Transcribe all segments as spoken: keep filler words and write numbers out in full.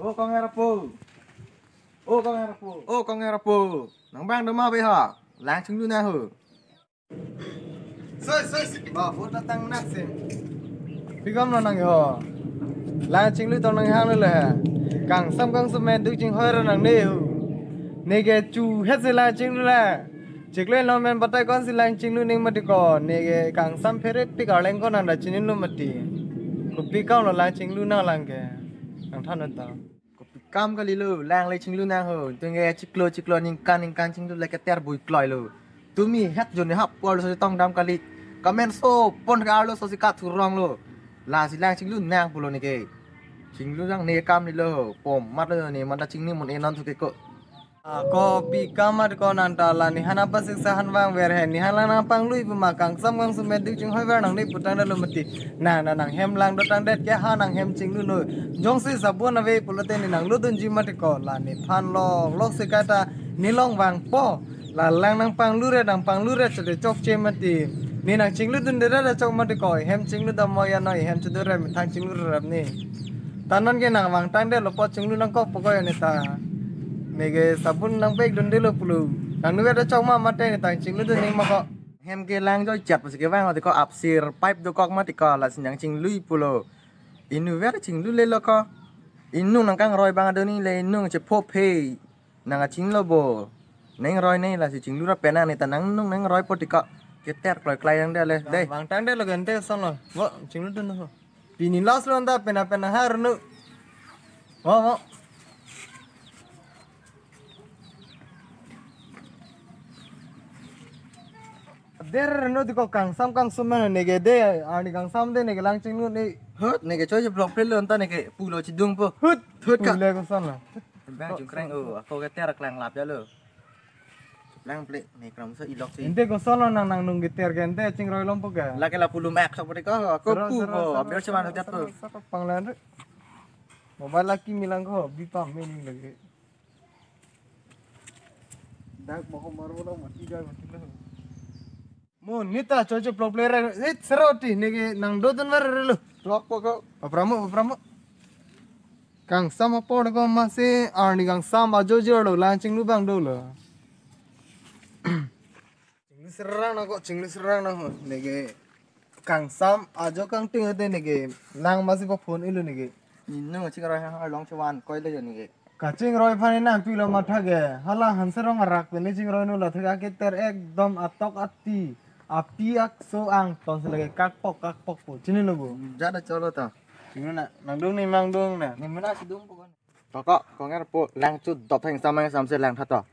O kong er apo. O kong er apo. O kong er apo. Nang bang doma be ha. Lang chinglu nang ho. Soi, soi, soi. Ba, vote tang nak sing. Pi kam lo nang ho. Lang chinglu tong nang hang le. Kangsam kangsum men duk chinghoi ra nangne ho. Neke chu het si lang chinglu le. Chiklo lo men batai ko-an si lang chinglu ning mati ko. Neke kangsam phere pik arleng ko nang da chinilo mati. Kopi kam lo lang chinglu nang lang ke. Nang than ta. Kopi kam kali lo, lang le chinglu nang ho. Tungke chiklo chiklo ningkan ningkan chinglu le keter bui kloi lo. Tumi het joni hap pol so tong dam kali. Kamen so pon ka arlo so si ka thurong lo. La si lang chinglu nang pulo neke. Chinglu nang ne kam ni lo. Pom mat lo ne manda chingni mun enon thuke ko. Ah, kopi kam mat ko nang ta la ni hana pasik sa han vang ver he ni hana nang panglui pu ma kangsam kangsum men duk chinghoi ver nangne pu tangdet lo mati. Nang nang nang hem lang do tangdet ke ha nang hem chinglu noi. Jongsi sabun ave pulote ne nang ludunji mati ko la ne phan lok lok si kata ne long vangpo. La lang nang panglu re nang panglu re chode chokche mati. Ne nang chinglu dunde ra chok mati ko hem chinglu dam mo ya noi hem chudu re methang chinglu rap ne. Ta non ke nang vang tangdet lo po chinglu nangkok pokok ya ne ta. Neke sabun nang pek dunde lo pulo. Nang nuve da chok ma mate ne ta chinglu dun ning ma ko. Hem ke lang joi chat pusi ke vang ati ko apsir pipe dokok mati ko la si nang chinglui pulo. Inut ver chinglu le lo ko. Inung nang kangroi bang adoni le inung chepho phe. Nang achinglo bo. Nang roi ne la si chinglu ra pena ne ta nang nung nang roi po ti ko. Keter kloi klai nang de le. Dei. Vang tangdet lo gente son lo. Bo chinglu dun ho. Pini last lo anta pena pena har nu. Mo mo. Der nu ti ko kangsam kangsum men neke de arni kangsam de neke lang chinglu ne. Hut neke choi je block plate lo anta neke pulo chidung po. Hut. Hut ka. Pule ko son lo. Bang chungkreng o ako keter klang lap ya lo. Lang plate ne kram so ilok si. Ente ko son lo nang nang nung keter ke ente chingroi lom po ke. Lake la pulum ek sok pati ko ako pu ko aber seman jat to. Panglan re. Mobile laki milang ko bipam mening lagi. Dak mau maru lo mati dak mati lo. Mo nita chocho plok plere it seroti neke nang dodon var lo. Plok pokok. Papramo papramo. Kangsam apor ko masi arni kangsam ajo jo lo lang chinglu bang dolo. Chinglu serang na ko chinglu serang na ho neke kangsam ajo kangting ate neke lang masi ko phone ilu neke. Nino chingroi ha long chewan koi le neke. Kachingroi phani nang pilo matha ke hala hanserong arak pene chingroi nu la thek aketer ekdom atok ati api akso ang ton se lage kakpok kakpok po chinilo bo. Jada cholo ta. Chinglu na nang dung ni mang dung na. Ni mena si dung pokok. Koko, kong er po lang chu dop heng samang samse lang thato.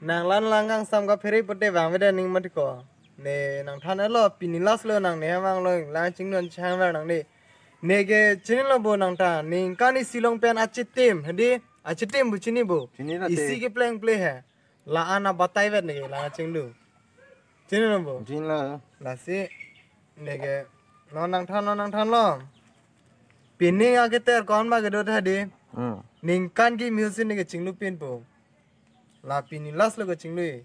Nang lan lang kangsam ka phere pote vang veda ning mati ko. Ne nang than elo pini last lo nang ne mang lo lang chinglu an chang ver nang ne. Neke chinilo bo nang ta ningkan isi long pen achitim hadi achitim bu chini bo. Chini lo te. Isi kepleng ple he. La an abatai vet neke lang chinglu. Chinilo bo. Chinilo. Lasi neke non nang than non nang than lo. Pini aketer ko-an ma kedo tha di. Hmm. Ningkan kimi husin neke chinglu pin po. La pini last lo ke chinglu.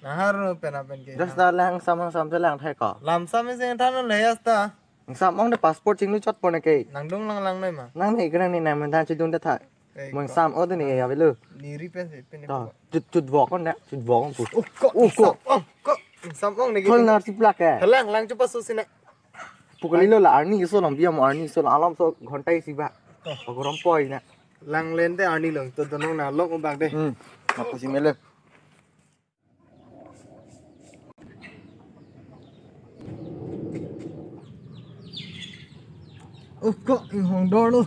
Nahar no pena pen ke. Just da lang samang samse lang thai ko. Lam sam sing than le yas ta. Samong de passport chinglu chot po neke. Nang dung lang lang noi ma. Nang ne kena ne nang menthan chidung de thai. Ei, mong ko. Sam o de ne ya velu. Ni ri pen se pen. To, chut chut vok kon de, chut vok kon pu. Oh, ko. Oh, ko. Sam ong, ko. Sam ong ne. Thol nar si plak ke. Halang lang chupa su sine. Pukali lo la arni so lam biam arni so la alam so ghonta isi ba. Oh. Pagorom poi na. Lang lente arni long to donong na long ubak de. Hmm. Mapu si mele. Oh, ko inghong dor lo.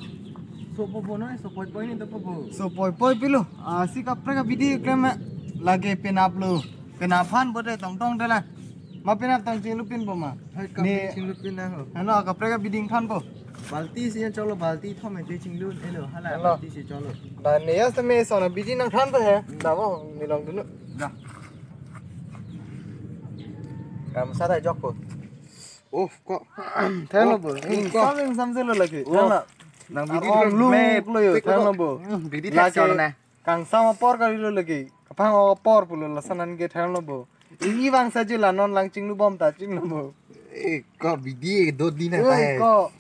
So po po noi, so poi poi ni to po po. So poi poi pilo. Ah, si kaprek abidi klem lage penap lo. Penap han bote tong tong dela. Ma penap tong chinglu pin po ma. Hai kami ni chinglu pin na ho. Hano kaprek abidi than po. Balti si cholo balti thom ente chinglu elo hala. Halo. Balti si cholo. Da ne yas me so na bidi nang than po he. Da bo ni long dunu. Da. Kam sa da jok po. Oh, ko. Thang lo bo. Ko. Sam yang sam se lo lagi. Oh. Thang lo. Nang bidi ang lu me lo yo. Thang lo bo. Hmm, bidi lagi thak cholo na. Kangsam apor kali lo lagi. Kapang apor pulo lasanan ke thang lo bo. Ini bang saja la non lang chinglu bom ta chinglu bo. Eh, ko bidi do di na. Oi, tahe. Ko.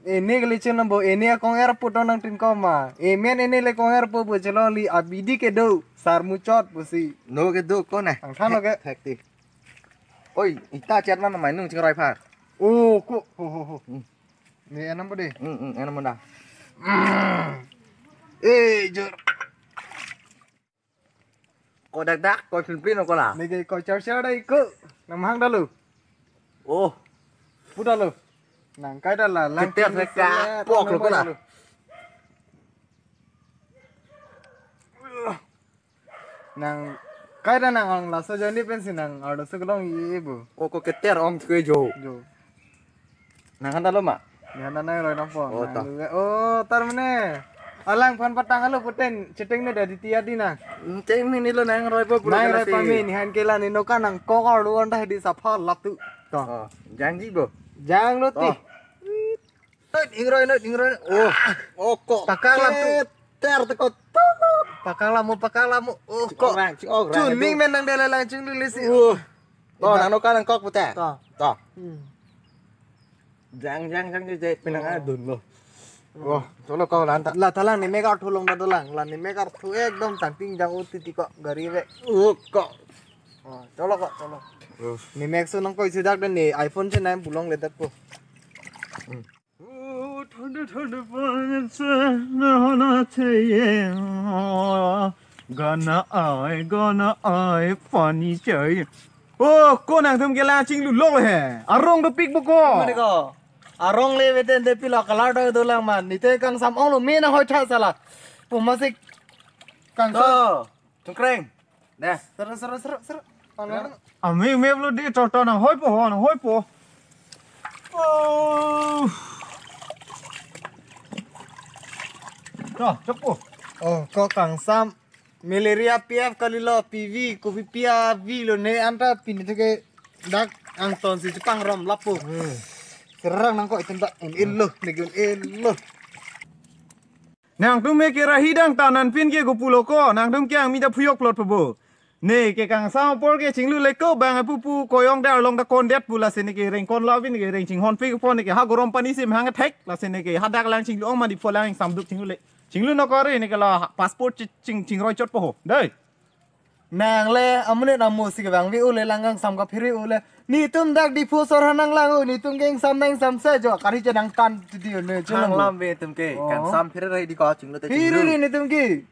Ene kali chun bo, ene akong er puto nang tin ko ma. Emen ene le kong er pu bu chelong li abidi kedo. Sar muchot pusi. No kedo ko na. Ang than lo ke. Thek, thek ti. Oi, ita chat man mai nung chingroi pha. Oh, ko. Ho, ho, ho. Hmm. Ne anam bo de. Hmm, hmm, anam da. Eh, jor. Ko dak dak, ko pin pin ko la. Neke ko char char dai ko. Nang mahang dalu. Oh. Pu dalu. Nang kai dala lang. Keter kin reka, kin pok lo ko la. Dalu. Nang kai da nang ong laso jani pensi nang arlo sekelong ye bu. Oh, ko keter ong thue jo. Jo. Nang handa lo ma? Ya, nang nang roi nang po. Oh, nang to. Lu, oh, tar mane. Alang phan patang alo puten, cheteng ne da di tia di nang. Cheteng ne lo nang roi po pura. Nang roi pami ni han kela ni noka nang kokor lu on dah di sapha lap tu. To. Oh, jangji bo. Jang lo ti. Oh. Nut ingroi, nut ingroi. Oh. Oh, ko. Pakang lam tu. Ter te ko. Pakang lam mo, pakang lam mo. Oh, ko. Chun ming men nang dela lang chinglu lesi. Oh. To, nang noka nang kok puta. To. To. Hmm. Jang, jang, jang, jang, jang, pinang adun lo. Oh, cholo ko lan ta. La talang ni mega thu long da dolang. La ni mega thu ekdom tangting jang uti ti ko gari ve. Oh, ko. Oh, cholo ko, cholo. Oh. Ni mek so nang koi sudak dan ni iPhone che nang bulong le dak ko. Hmm. Oh, thonde thonde pan se na hona che ye. Gana ai, gana ai, pani chai. Oh, ko nangtum ke la chinglu lok he. Arong dopik bo ko. Mari ko. Arong le veten de pila kalar do dolang man. Nite kangsam ong lo me na hoi tha sala. Pu masik kangsam. To. Tungkreng. Dah. Seru, seru, seru, seru. Panglang. Ami me lo di toto nang hoi po ho, nang hoi po. Oh. To, chok po. Oh, ko kangsam. Malaria P F kali lo, P V, kopi P V lo ne anta pini tu ke dak angton si chepang rom lapo. Hmm. Serang nang ko itum dak en elo, ne gun elo. Nangtum me ke rahi dang tanan pin ke kopulo ko, nangtum ke ang mi da phuyok plot pabo. Ne ke kangsam apor ke chinglu le ko bang apu pu koyong da arlong da kondet pu lasi ne ke reng kon la vin ke reng chinghon pik po ne ke ha gorom pani sim hang thek lasi ne ke hadak lang chinglu ong madi pholang samduk chinglu le. Chinglu no kori ne ke la passport chi-, ching chingroi chot po ho. Dei. Nang le, amonit amo si kevang vi ule lang kangsam kaphere ule. Netum dak Diphu sor hanang lang u, netum kangsam nang sam se jo, kari je nang tan ti di ule, je lang u. Hang lam ve tum ke, oh. Kangsam phere rai di ko chinglu te. Phere chinglu. Ri netum ke.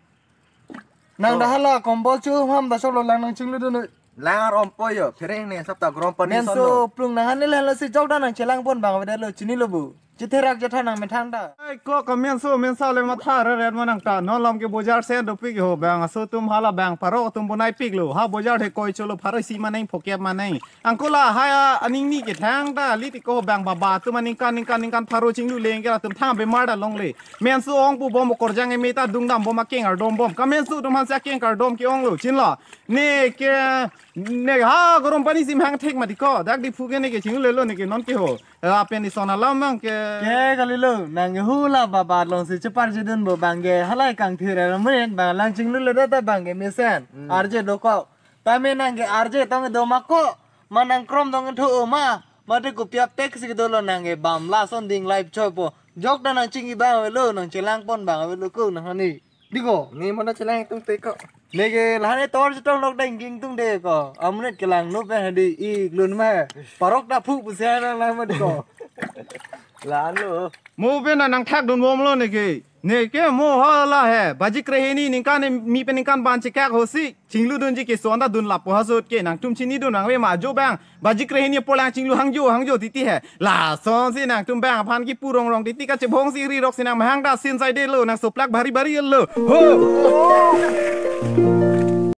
Nang, oh, dah hala kombol chu ham da solo lang nang chinglu dun u. Lang arom po yo, phere ne sap ta grom pani. Men son so lo. Plung nang han le hala si jok da nang chelang pon bang ve da lo chini lo bu. Chitherak jatha nang methang ta. Ai ko kamen so men sa le matha re ret manang ta. Non lom ke bojar sen dopik ho bang aso tum hala bang paro tum bonai pik lo. Ha bojar he koi cholo pharo isi maneng phokep maneng. Angkola ha aning ni ke thang ta li ti ko bang baba tum aningkan ningkan ningkan pharo chinglu leng ke la tum thang bemar da long le. Men so ong pu bom korjang e me ta dung dam bom akeng ardom bom. Kamen so tum han sa akeng kardom ke ong lo. Chin lo. Ne ke ne ha gorom pani sim hang thek mati ko. Dak Diphu ke ne ke chinglu le lo ne ke non ke ho. Eh, apen ison alam mang ke. Ke kali lo, nang ke hula babat long si chepar jedun bo bang ke halai kangthir er men bang lang chinglu le data bang ke mesen. Hmm. Arje do ko. Tame nang ke arje tong do ma ko. Ma nang krom tong tho ma. Ma te kopi apek si do lo nang ke bam lason ding live choi po. Jok da nang chingki bang lo nang chelang pon bang lo ko nang hani. Di ko. Ni mana chelang tung te ko. Neke lahane tor chetong lok deng ging tung de ko. Amonit kelang no pen hadi ik lun ma. Parok ta phu pusi nang lang ma di ko. Lan lo. Mo pen nang thak dun bom lo neke. Neke mo hala he. Baji krehini ningkan mi pen ningkan ban chekak hosi. Chinglu dunji ke son ta dun lapu hasot ke nangtum chini dun nang ve ma jo bang. Baji krehini polang chinglu hangjo hangjo titi he. Lason si nangtum bang aphan kipu rong rong titi kachebong si ri rok si nang mahang ta sin sai de lo nang soplak bhari bhari lo. Ho.